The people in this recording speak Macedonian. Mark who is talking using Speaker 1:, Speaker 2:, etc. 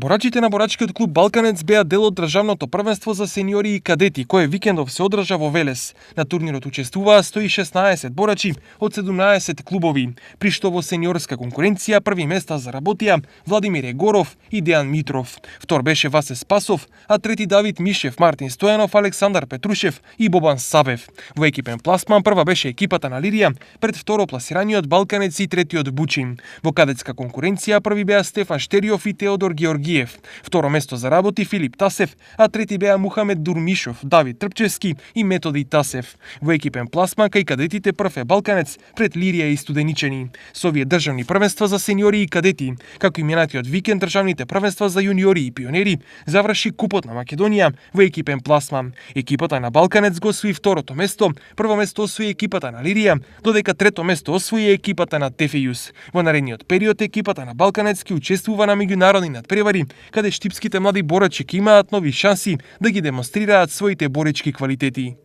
Speaker 1: Борачите на борачкиот клуб Балканец беа дел од државното првенство за сениори и кадети, кое викендов се одржа во Велес. На турнирот учествуваа 116 борачи од 17 клубови, при што во сениорска конкуренција први места заработија Владимир Егоров и Дејан Митров. Втор беше Васе Спасов, а трети Давид Мишев, Мартин Стојанов, Александар Петрушев и Бобан Сабев. Во екипен пласман прва беше екипата на Лирија, пред второ пласираниот Балканец и третиот Бучин. Во кадетска конкуренција први беа Стефан Штериов и Теодор Георгиев. Второ место заработи Филип Тасев, а трети беа Мухамед Дурмишов, Давид Трпчевски и Методи Тасев. Во екипен пласман кај кадетите прв е Балканец пред Лирија и Студеничани. Со овие државни првенства за сениори и кадети, како и минатиот викенд државните првенства за јуниори и пионери, заврши Купот на Македонија во екипен пласман. Екипата на Балканец го освои второто место, прво место освои екипата на Лирија, додека трето место освои екипата на Тефејус. Во наредниот период екипата на Балканец ќе учествува на меѓународни надпревари, каде штипските млади борачи ќе имаат нови шанси да ги демонстрираат своите боречки квалитети.